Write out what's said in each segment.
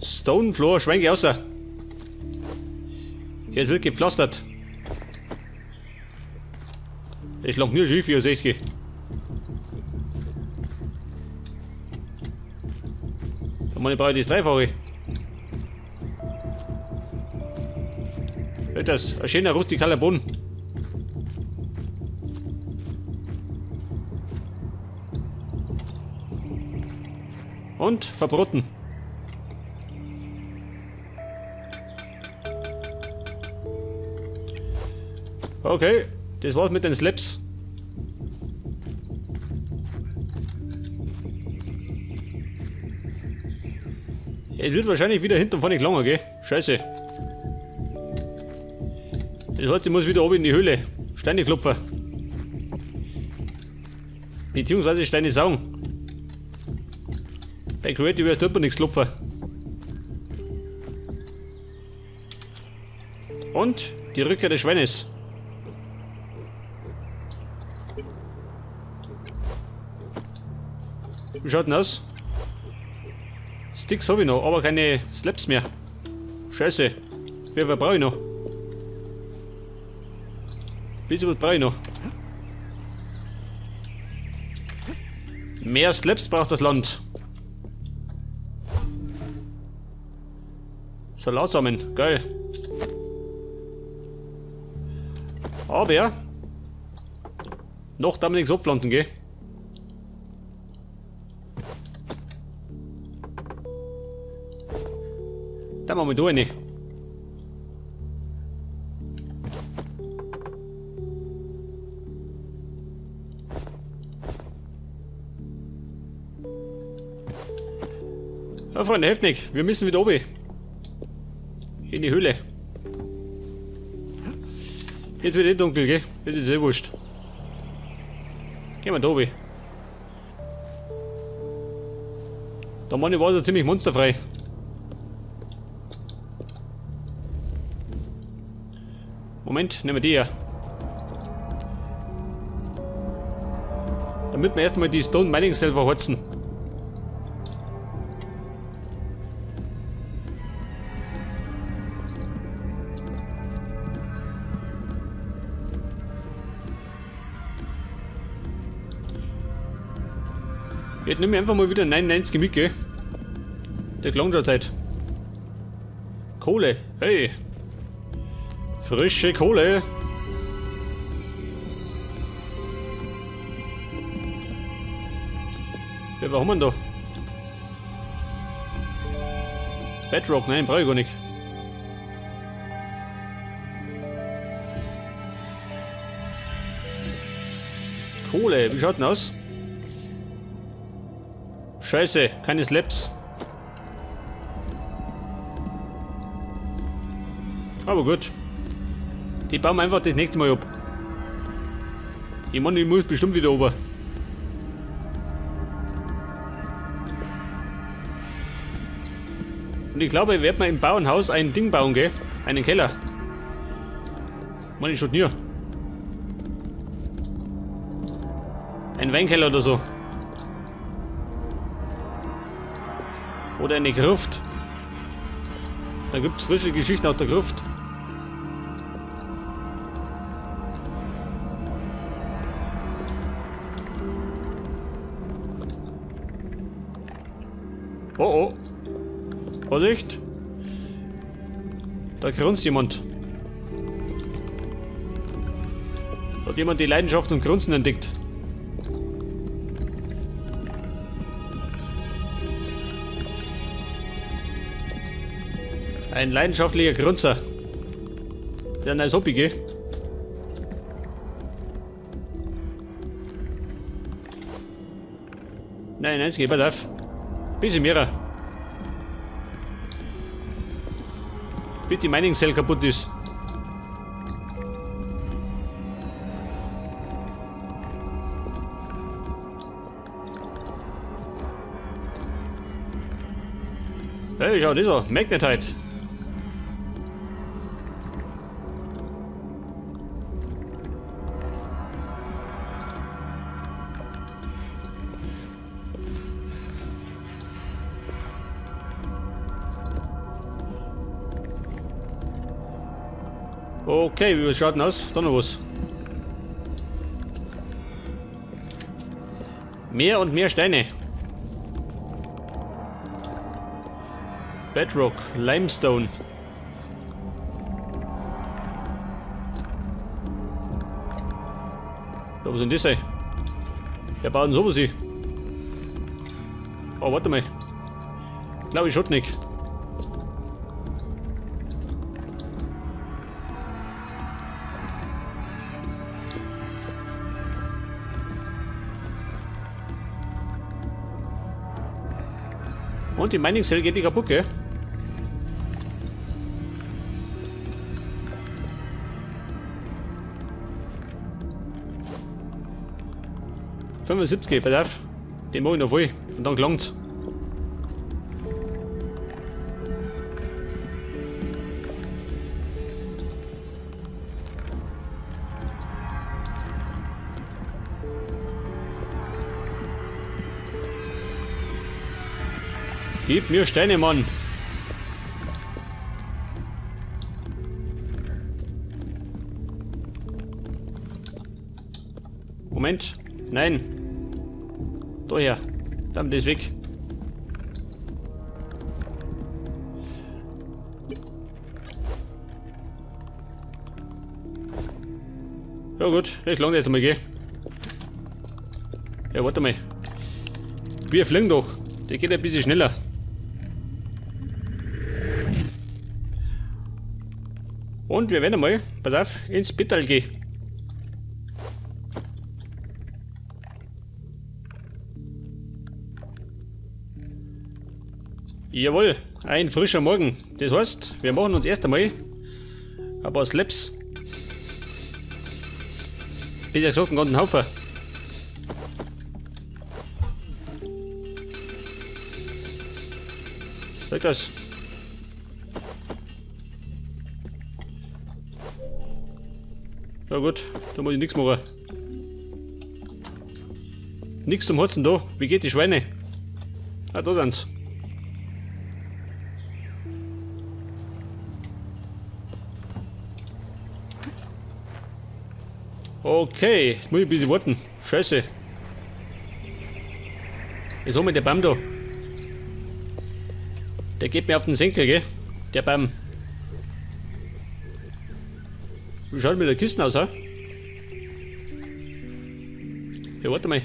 Stone Floor, schwenk ich außer. Jetzt wird gepflastert. Das langt nur schief, 64. Da meine ich, brauche ich das Dreifache. Das ein schöner rustikaler Boden. Und verbroten. Okay, das war's mit den Slaps. Es wird wahrscheinlich wieder hinten und vorne gelangen, gell? Scheiße. Das heißt, ich muss wieder oben in die Höhle. Steine klopfen. Beziehungsweise Steine saugen. Bei Creative tut man nichts klopfen. Und die Rückkehr des Schweines. Wie schaut denn aus? Sticks hab ich noch, aber keine Slaps mehr. Scheiße. Wie viel brauche ich noch? Bisschen was brauche ich noch. Mehr Slaps braucht das Land. Salatsamen, geil. Aber noch darf man nichts abpflanzen, gell? Da machen wir da rein. Ja, Freunde, hilft nicht. Wir müssen wieder oben. In die Höhle. Jetzt wird eh dunkel, gell? Das ist eh wurscht. Gehen wir da oben. Der Mann war so ziemlich monsterfrei. Moment, nehmen wir die hier. Damit wir erstmal die Stone Mining Cell verhorzen. Jetzt nehmen wir einfach mal wieder 99 mit, gell? Der klang schon Zeit. Kohle, hey! Frische Kohle! Ja, was haben wir denn da? Bedrock, nein, brauche ich gar nicht. Kohle, wie schaut denn aus? Scheiße, keine Slaps. Aber gut. Die bauen wir einfach das nächste Mal ab. Ich meine, ich muss bestimmt wieder runter. Und ich glaube, ich werde mir im Bauernhaus ein Ding bauen, gell? Einen Keller. Meine ich schon nie. Ein Weinkeller oder so. Oder eine Gruft. Da gibt's frische Geschichten aus der Gruft. Oh oh. Vorsicht. Da grunzt jemand. Da hat jemand die Leidenschaft zum Grunzen entdeckt. Ein leidenschaftlicher Grunzer. Der ein neues Hobby, gell? Nein, nein, es geht, pass auf. Bisschen mehr. Bis die Mining Cell kaputt ist. Hey, schau, das ist er. Magnetite. Okay, wie schaut denn aus? Da noch was. Mehr und mehr Steine. Bedrock, Limestone. Ja, was sind das? Der baut sowas hier. Oh, warte mal. Glaube ich schon nicht. Und die Mining Cell geht nicht kaputt, gell? 75, pass auf. Den mach ich noch voll. Und dann gelangt's. Gib mir Steine, Mann. Moment. Nein. Daher. Damit ist weg. Ja gut, das langt jetzt mal, gell? Ja, warte mal. Wir fliegen doch. Der geht ein bisschen schneller. Und wir werden einmal, pass auf, ins Bettal gehen. Jawohl, ein frischer Morgen. Das heißt, wir machen uns erst einmal ein paar Slaps. Besser gesagt, einen ganzen Haufen. Sag das. Ja gut, da muss ich nix machen. Nix zum Hotzen da. Wie geht die Schweine? Ah, da sind's. Okay, jetzt muss ich ein bisschen warten. Scheiße. Was haben wir der Baum da? Der geht mir auf den Senkel, gell? Der Baum. Wie schaut mit der Kiste aus, hä? Ja, warte mal.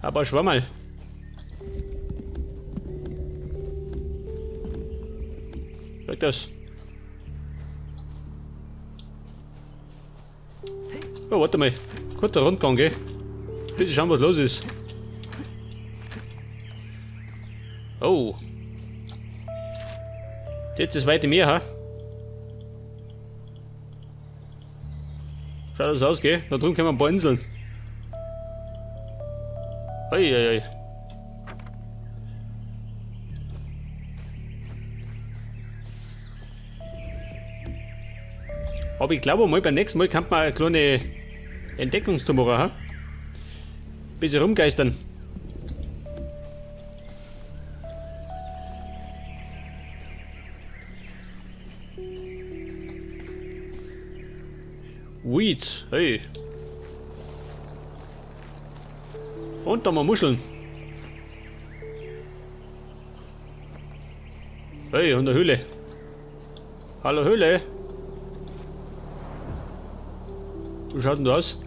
Aber schau mal. Sag das. Ja, warte mal. Kurzer Rundgang, gell? Bitte schauen, was los ist. Oh. Jetzt ist das weite Meer, ha? Schaut das aus, gell? Da drüben können wir ein paar Inseln. Oi, oi, oi. Aber ich glaube mal, beim nächsten Mal kann man eine kleine Entdeckungstour machen, ha? Bisschen rumgeistern. Weeds, hey. Und da mal Muscheln. Hey, und eine Höhle. Hallo Höhle. Wie schaut denn das aus?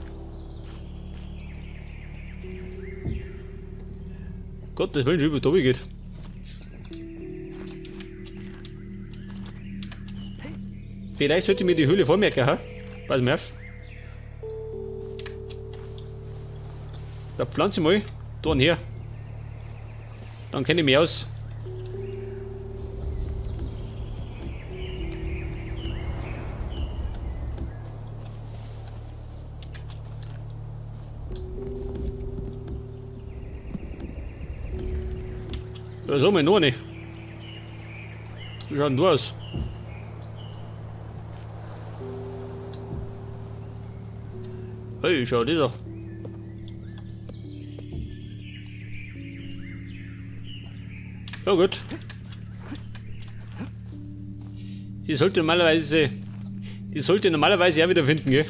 Gott, das will schon, was da geht. Vielleicht sollte ich mir die Höhle vormerken, ha? Pass mal auf. Da pflanze ich mal da her. Dann kenne ich mich aus. Ja, so mal noch nicht. Wie schaut denn du aus? Hey, schau das an. Ja gut. Die sollte normalerweise auch wieder finden, gell?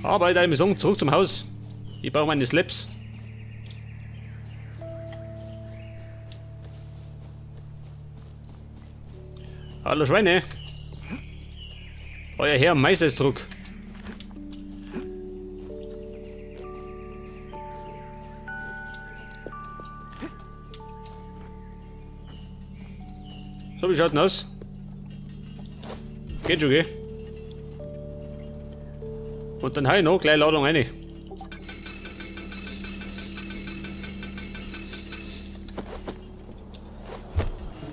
Aber ich würde sagen, zurück zum Haus. Ich brauche meine Slaps. Hallo Schweine. Euer Herr Meister ist zurück. So, wie schaut denn aus? Geht schon, gell? Und dann hau ich noch gleich Ladung rein.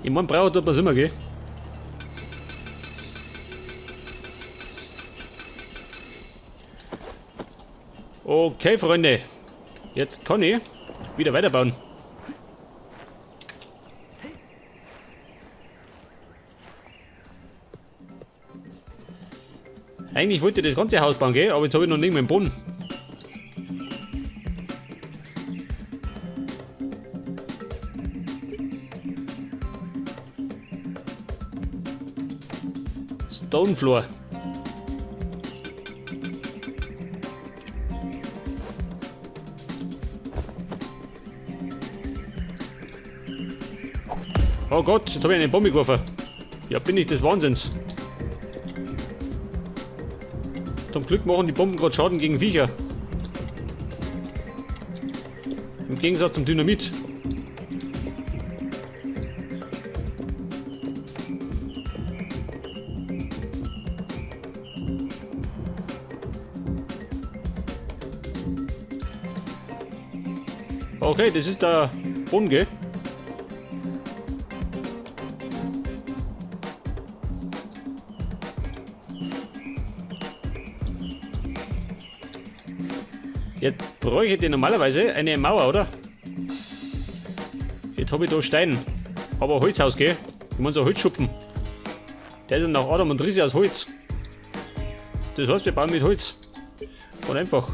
Ich mein, brauchen tut man's immer, gell? Okay, Freunde. Jetzt kann ich wieder weiterbauen. Eigentlich wollte ich das ganze Haus bauen, gell? Aber jetzt habe ich noch nicht mehr den Boden. Stone Floor. Oh Gott, jetzt habe ich eine Bombe geworfen. Ja, bin ich des Wahnsinns. Zum Glück machen die Bomben gerade Schaden gegen Viecher. Im Gegensatz zum Dynamit. Okay, das ist der Boden, gell? Jetzt bräuchte ich normalerweise eine Mauer, oder? Jetzt hab ich da Stein. Aber Holzhaus, gell? Ich mein, so ein Holzschuppen. Der ist ja nach Adam und Riese aus Holz. Das heißt, wir bauen mit Holz. Und einfach.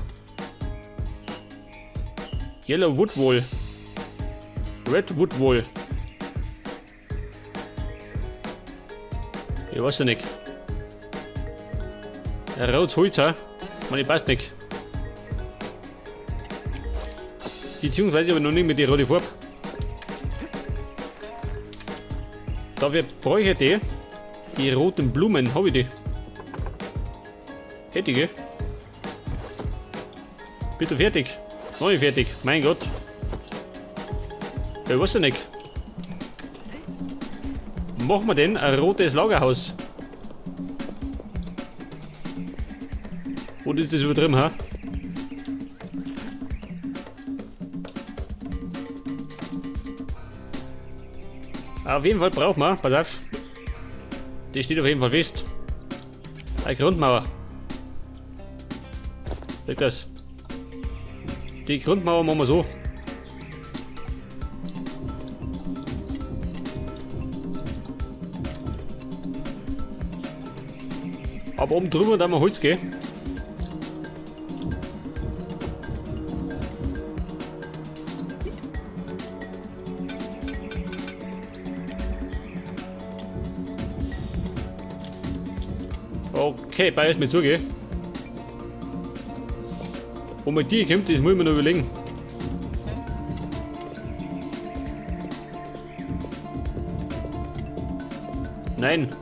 Yellow Wood Wall. Red Wood Wall. Ich weiß ja nicht. Rotes Holz, hä? Ich meine, passt nicht. Beziehungsweise aber noch nicht mit der roten Farbe. Dafür bräuchte ich die roten Blumen. Hab ich die? Hätte ich, gell? Bist du fertig? Noch nicht fertig. Mein Gott. Ich weiß ja nicht. Machen wir denn ein rotes Lagerhaus? Oder ist das übertrieben, hä? Auf jeden Fall brauchen wir, pass auf, die steht auf jeden Fall fest. Eine Grundmauer. Seht das? Die Grundmauer machen wir so. Aber oben drüber da wir Holz gehen. Okay, beides mit zu, gell? Wo man die kommt, das muss ich mir noch überlegen. Nein.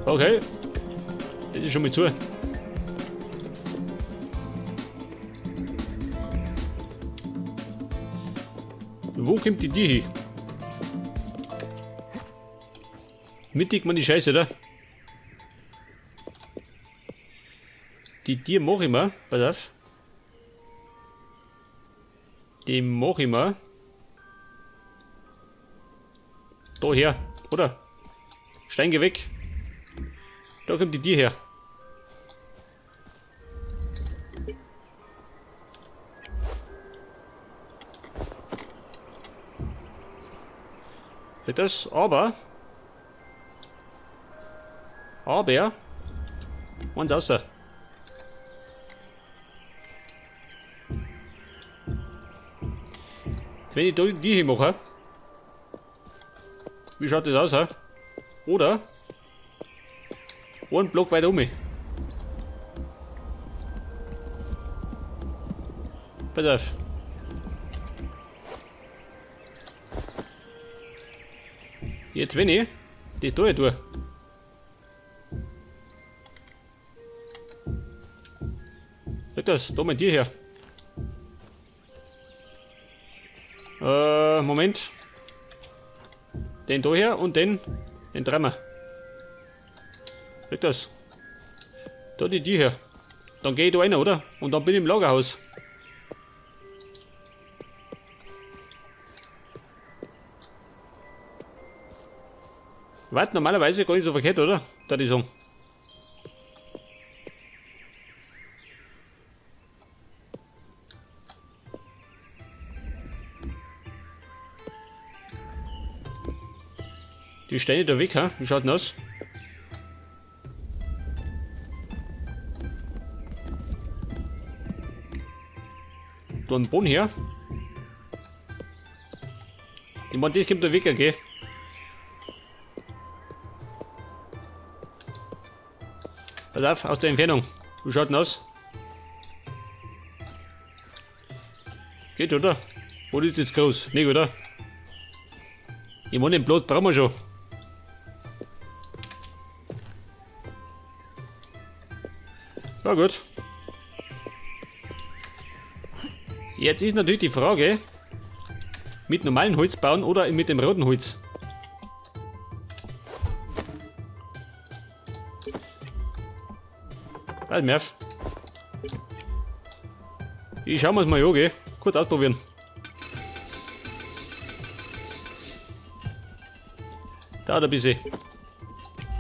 Okay. Das ist schon mal zu. Wo kommt die die hin? Mittig man die Scheiße, oder? Die Tier mach ich mir, pass auf. Die mach ich mir. Da her, oder? Stein, geh weg. Da kommt die Tier her. Wird das, aber. Aber. Eins außer. Jetzt, wenn ich da die hier mache. Wie schaut das aus, hä? Oder? Einen Block weiter um mich. Pass auf. Jetzt wenn ich das da tue. Schau das, da mit dir her. Moment. Den da her und den drehen wir. Schau das. Da die her. Dann geh ich da rein, oder? Und dann bin ich im Lagerhaus. Warte, normalerweise gar nicht so verkehrt, oder? Da die sagen. Die Steine da weg, ha? Wie schaut denn aus? Da ein Boden her. Ich mein, das kommt da weg, okay? Pass auf, aus der Entfernung. Wie schaut denn aus? Geht, oder? Oder ist das groß? Nicht, oder? Ich mein, den Platz brauchen wir schon. Na gut. Jetzt ist natürlich die Frage, mit normalem Holz bauen oder mit dem roten Holz. Halt, Merv. Ich schau mir's mal an, gell? Kurz ausprobieren. Dauert ein bisschen.